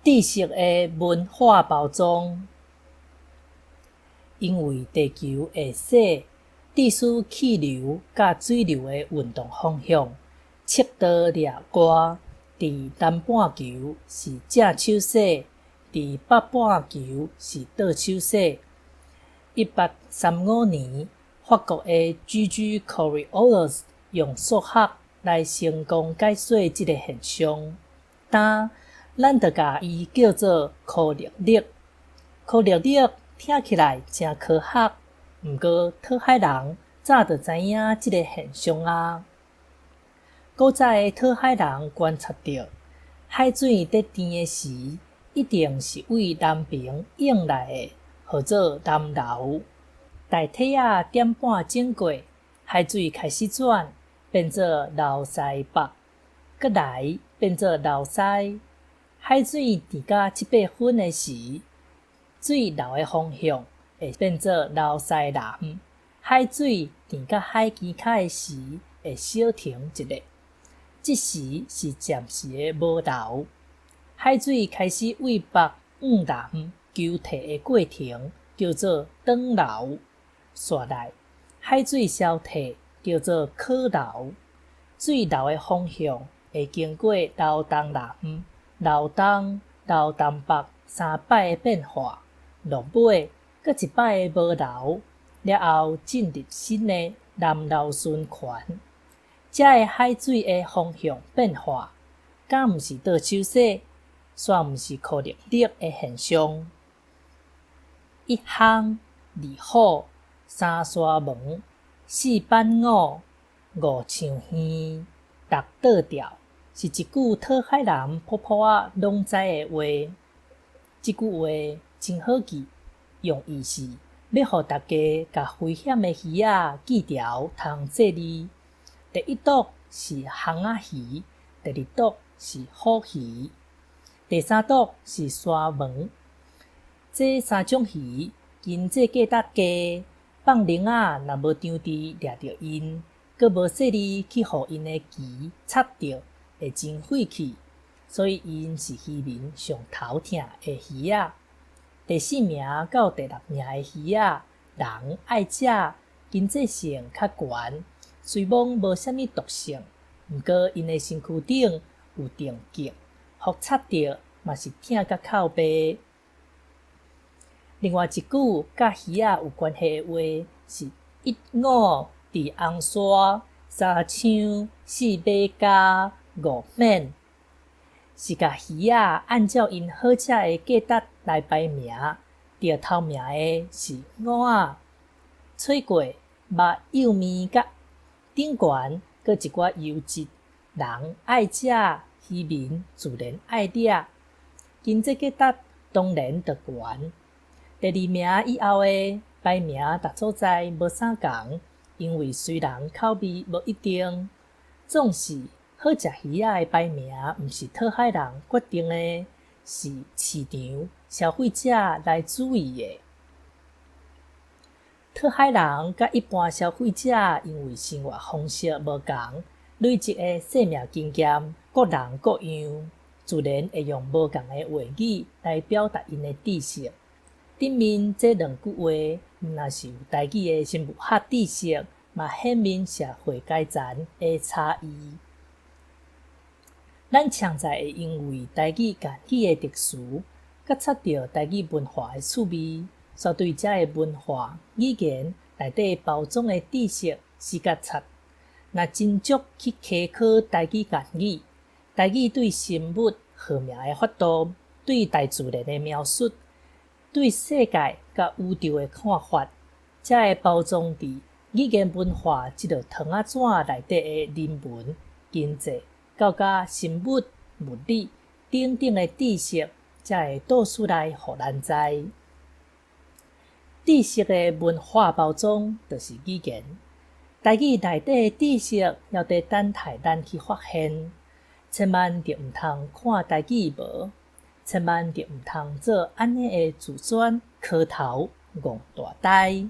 知識的文化包裝，因為地球會洗，致使氣流佮水流的運動方向，赤道掠外，佇南半球是正手洗，佇北半球是倒手洗。1835年，法國的 G.G. Coriolis 用數學來成功解說這个現象。今咱就共伊叫做柯立律。柯立律聽起來誠科學，毋過討海人早就知影這个現象矣。古早的討海人觀察著，海水佇甜的時，一定是對南爿湧來的，號做南流。大體仔點半鐘過，海水開始轉，變做流西北，閣來變做流西。海水甜甲七八分的時，水流的方向會變做流西南。海水甜甲海墘跤的時，會小停一下，這時是暫時的無流。海水開始對北向南求退的過程，叫做轉流。紲來，海水消退，叫做可流。水流的方向會經過流東南、流東、流東北三擺的變化，落尾閣一擺的無流，了後進入新的南流循環。遮的海水的方向變化，敢毋是倒手洗，煞毋是柯立律的現象。一烘、二虎、三沙門、四板五、五象耳、六倒吊，是一句討海人普普仔攏知的話。這句話真好記，用意是欲予大家共危險的魚仔記牢通做字。第一毒是烘仔魚，第二毒是虎魚，第三毒是沙門。這三種魚經濟價值低，放奶仔若無張智掠著𪜶，閣無細膩去予𪜶的鰭插著，會真費氣，所以𪜶是漁民上頭疼的魚仔。第四名到第六名的魚仔，人愛食，經濟性較懸，雖罔無啥物毒性，毋過𪜶的身軀頂有定棘，予插著嘛是疼甲哭爸。另外一句佮魚仔有關係的話是一五佇紅沙，三槍四馬家五免，是共魚仔按照𪜶好食的價值來排名。佇頭名的是五仔，吹過肉幼麵佮頂懸閣一寡油脂，人愛食，漁民自然愛掠，經濟價值當然就懸。第二名以後的排名逐所在無相仝，因為隨人口味無一定。總是好食魚仔的排名，毋是討海人決定的，是市場消費者來主意的。討海人佮一般消費者因為生活方式無仝，累積的生命經驗各人各樣，自然會用無仝的話語來表達𪜶的知識。頂面這兩句話，毋但是有台語的生物學知識，嘛顯明社會階層的差異。咱常在會因為台語諺語的特殊，覺察著台語文化的趣味，煞對遮的文化語言內底包裝的知識死覺察。若真足去稽考台語諺語，台語對生物號名的法度，對大自然的描述，對世界佮宇宙的看法，才會包裝佇語言文化這摞糖仔紙內底的人文、經濟、到佮生物、物理等等的知識，才會倒出來予咱知。知識的文化包裝就是語言。台語內底的知識，猶佇等待咱去發現。千萬著毋通看台語無，千萬著毋通做按呢的自尊磕頭戇大呆。